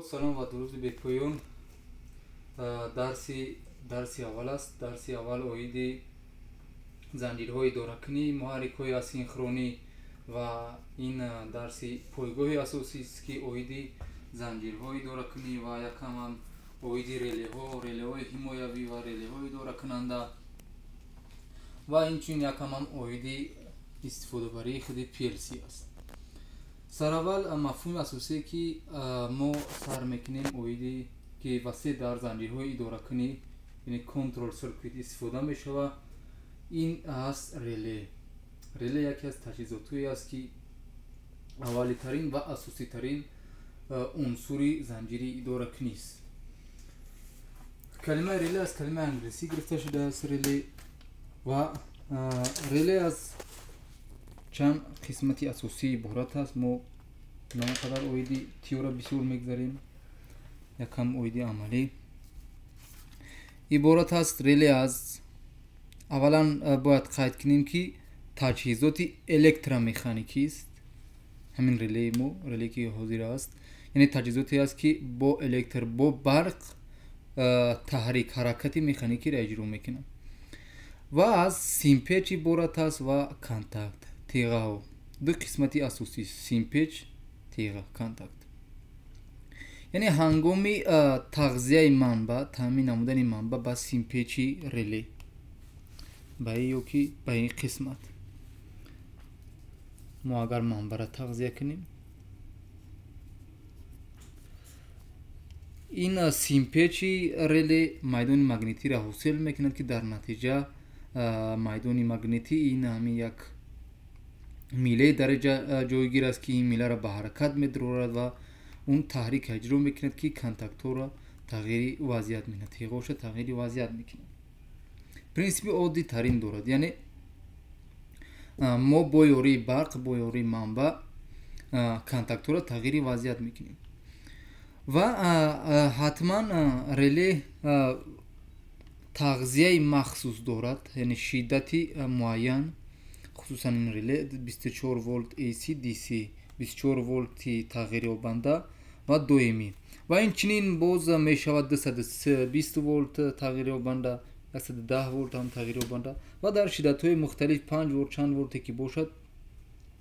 Салом ва дуруди бепоён. Дарси аввал аст. Дарси аввал оиди занҷирҳои идоракунӣ, муҳаррикҳои асинхронӣ ва ин дарси пойгоҳи асосист, ки оиди занҷирҳои идоракунӣ ва якамам оиди релеҳо, релеҳои ҳимоявӣ ва релеҳои идоракунанда ва инчунин якамам оиди истифодабарии худи PLC аст. Сараввал мафҳуми асосие, ки мо сар мекунем, оиди ки васеъ дар занҷирҳои идоракунӣ, яъне control circuit, истифода мешавад, ин аст реле. Реле яке аз таҷҳизотҳое аст, ки аввалитарин ва асоситарин унсури занҷири идоракунист. Калимаи реле аз калимаи англисӣ гирифта шудааст, relay, ва реле аз чанд қисмати асосӣ иборат аст. Мо на он қадар оиди теория бисёр мегзарем, якам оиди амалӣ. Иборат аст реле аз, аввалан бояд қайд кунем, ки таҷҳизоти электромеханикист. Ҳамин релеи мо, реле ки ҳозир аст, яъне таҷҳизоте аст, ки бо электр, бо барқ таҳрик, ҳаракати механикиро иҷро мекунад ва аз симпеч иборат аст ва контакт, теғаҳо. Ду қисмати асосӣ: симпеч, теға, контакт. Яъне ҳангоми тағзияи манбаъ, таъмин намудани манбаъ ба симпечи реле, ба ин ё ки ба ин қисмат, мо агар манбаъро тағзия кунем, ин симпечи реле майдони магнитиро ҳосил мекунад, ки дар натиҷа майдони магнитӣ ин ҳамин як милаи дараҷа ҷойгир аст, ки ин миларо ба ҳаракат медарорад ва он таҳрик иҷро мекунад, ки контактҳоро тағйири вазъият мекунад, теғоша тағйири вазъият мекунад. Принсипи оддитарин дорад, яъне мо бо ёрии барқ, бо ёрии манбаъ контактҳоро тағйири вазъият мекунем ва ҳатман реле тағзияи махсус дорад, яъне шиддати муайян. Хусусан ин реле 24 волт AC DC, 24 волти тағйирёбанда ва доимӣ, ва инчунин боз мешавад 220 волт тағйирёбанда, 110 волт ҳам тағйирёбанда ва дар шиддатҳои мухталиф, 5 волт, чанд волте ки бошад.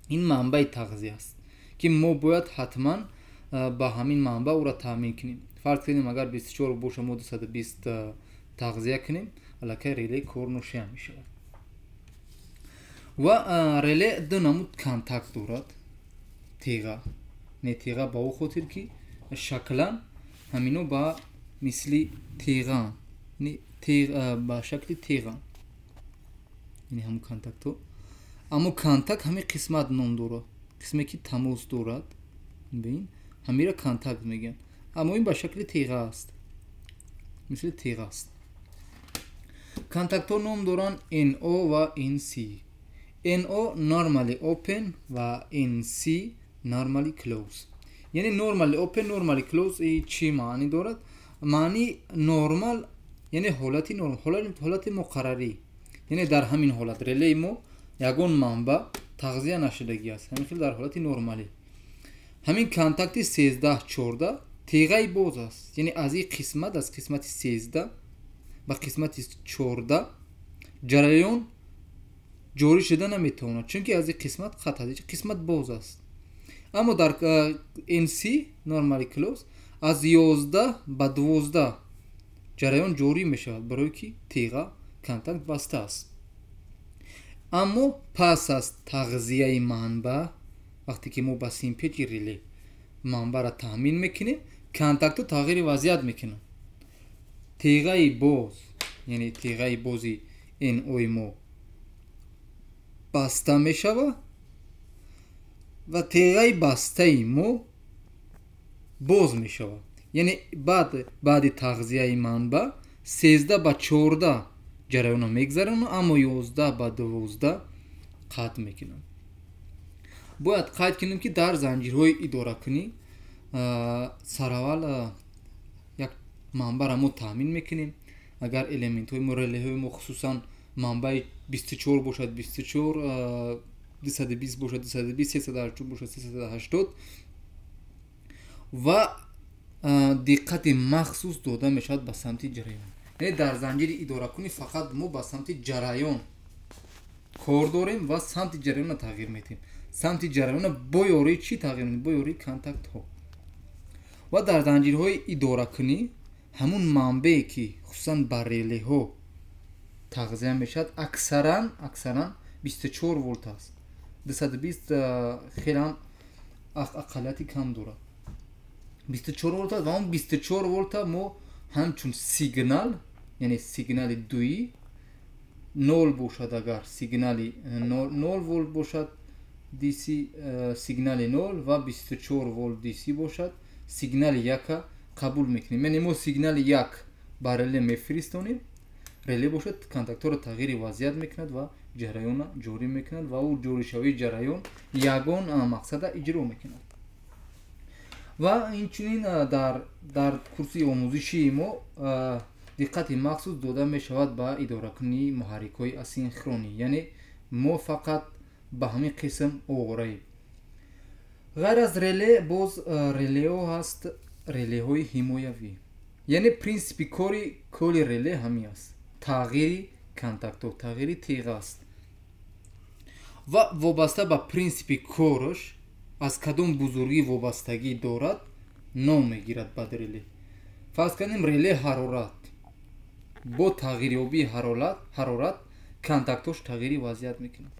Ин манбаи тағзия аст, ки мо бояд ҳатман ба ҳамин манбаъ ӯро таъмин кунем. Фарз кунем, агар 24 боша, мо 220 тағзия кунем, аллакай реле корношоям мешавад. Ва реле ду намуд контакт дорад: теға, не теға, ба о хотир ки шаклан ҳамино ба мисли теғаанд, ба шакли теғаанд, яъне ҳамун контактҳо. Аммо контакт ҳамин қисмат ном дорад, қисме ки тамос дорад, бин, ҳамира контакт мегӯянд, аммо ин ба шакли теға аст, мисли теға аст. Контактҳо ном доранд NO ва NC. NO normally open ва NC normally close. Яъне normally open, normally close чӣ маънӣ дорад? Маъни нормал, яъне ҳолати норм, ҳолати муқаррарӣ, яъне дар ҳамин ҳолат релеи мо ягон манбаъ тағзия нашудагӣ аст, ҳамин хел дар ҳолати нормалӣ ҳамин контакти 13 14 теғаи боз аст, яъне аз ин қисмат, аз қисмати 13 ба қисмати 14 ҷараён ҷорӣ шуда наметавонад, чунки аз ин қисмат қатъ аст, қисмат боз аст. Аммо дар NC, normally close, аз 11 ба 12 ҷараён ҷорӣ мешавад, барое ки теға, контакт баста аст. Аммо пас аз тағзияи манбаъ, вақте ки мо ба симпечи реле манбаъро таъмин мекунем, контактҳо тағйири вазъият мекунанд. Теғаи боз, яъне теғаи бози NO-и мо баста мешавад ва теғаи бастаи мо боз мешавад, яъне баъди тағзияи манбаъ 13 ба 14 ҷараёнро мегзаронад, аммо 11 ба 12 қатъ мекунад. Бояд қайд кунем, ки дар занҷирҳои идоракунӣ сараввал як манбаъро мо таъмин мекунем. Агар элементҳои мо, релеҳои мо, хусусан манбаи 24 бошад, 24, 220 бошад, 220, 380 бошад, 380 ва Диққати махсус дода мешавад ба самти ҷараён. Яъне дар занҷири идоракунӣ фақат мо ба самти ҷараён кор дорем ва самти ҷараёнро тағйир медиҳем. Самти ҷараёнро бо ёрии чӣ тағйир медиҳем? Бо ёрии контактҳо. Ва дар занҷирҳои идоракунӣ ҳамун манбаъе ки хусусан ба релеҳо тағзия мешавад, аксаран 24 волт аст. 220 хеле ҳам ақаллияти кам дорад. 24 волт аст ва он 24 волта мо ҳамчун сигнал, яъне сигнали дуӣ 0 бошад, агар сигнали 0 волт бошад DC, сигнали 0 ва 24 волт DC бошад, сигнали 1 қабул мекунем. Яъне мо сигнали 1 ба реле мефиристонем, реле бошад контактҳоро тағйири вазъият мекунад ва ҷараёнро ҷорӣ мекунад ва ӯ ҷоришавии ҷараён ягон мақсада иҷро мекунад. Ва инчунин дар курси омӯзишии мо диққати махсус дода мешавад ба идоракунии муҳаррикҳои асинхронӣ, яъне мо фақат ба ҳамин қисм овораем. Ғайр аз реле боз релеҳо ҳаст, релеҳои ҳимоявӣ. Яъне принсипи кори кулли реле ҳамин аст: тағйири контактҳо, тағйири теғ аст. Ва вобаста ба принсипи кораш аз кадом бузургӣ вобастагӣ дорад ном мегирад бад реле. Фарз кардем реле ҳарорат, бо тағйирёбии ҳарорат контактҳош тағйири вазъият мекунад.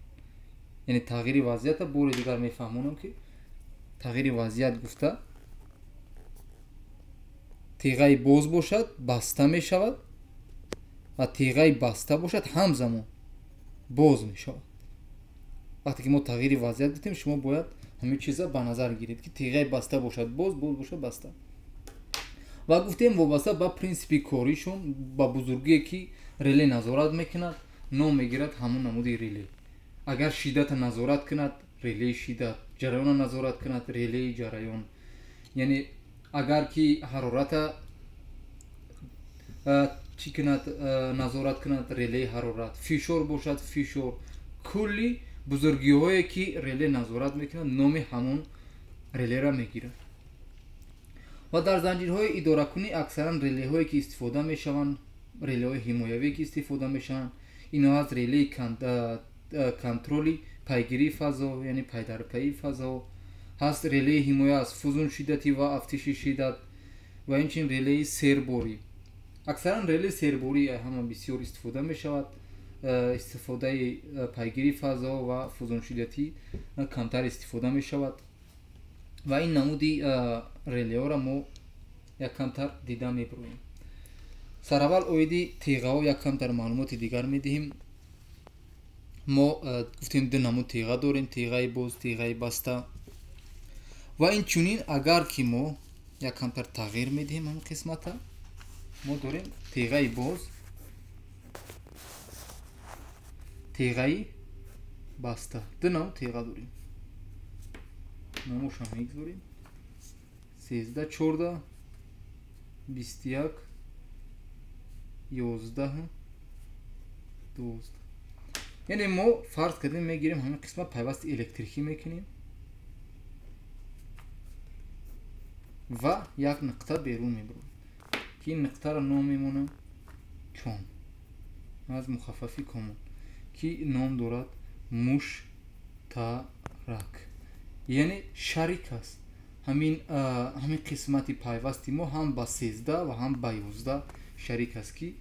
Яъне тағйири вазъията бори дигар мефаҳмонам, ки тағйири вазъият гуфта теғаи боз бошад баста мешавад ва теғаи баста бошад ҳамзамон боз мешавад. Вақте ки мо тағйири вазъият гуфтем, шумо бояд ҳамин чиза ба назар гиред, ки теғаи баста бошад боз, боз бошад баста. Ва гуфтем вобаста ба принсипи коришон, ба бузургие ки реле назорат мекунад, ном мегирад ҳамон намуди реле. Агар шиддата назорат кунад, релеи шиддат, ҷараёнро назорат кунад, релеи ҷараён. Яъне агар ки ҳарората чӣ кунад, назорат кунад, релеи ҳарорат, фишор бошад фишор. Кулли бузургиҳое ки реле назорат мекунад, номи ҳамон релеро мегирад. Ва дар занҷирҳои идоракунӣ аксаран релеҳое ки истифода мешаванд, релеҳои ҳимоявие ки истифода мешаванд, инҳо аз релеи контроли пайгирии фазо, яъне пайдарпайии фазо ҳаст, релеи ҳимоя аз фузуншиддатӣ ва афтиши шиддат ва инчунин релеи серборӣ. Аксаран релеи серборӣ ҳама бисёр истифода мешавад. Истифодаи пайгирии фазо ва фузуншиддатӣ камтар истифода мешавад. Ва ин намуди релеҳоро мо як камтар дида мебироем. Сараввал оиди теғаҳо як камтар маълумоти дигар медиҳем. Мо гуфтем ду намуд теға дорем: теғаи боз, теғаи баста. Ва инчунин агар ки мо як камтар тағйир медиҳем ҳамин қисмата, мо дорем теғаи боз, теғаи баста. Ду намуд теға дорем. Номошам мегузорем: 13, 14, 21, 11, 12. Яъне мо фарз кардем мегирем ҳамин қисмат пайвасти электрикӣ мекунем ва як нуқта берун мебарем, ки ин нуқтаро ном мемонам ком, аз мухаффафи комон, ки ном дорад муштарак, яъне шарик аст. Ҳамин қисмати пайвасти мо ҳам ба 13 ва ҳам ба 11 шарик аст, ки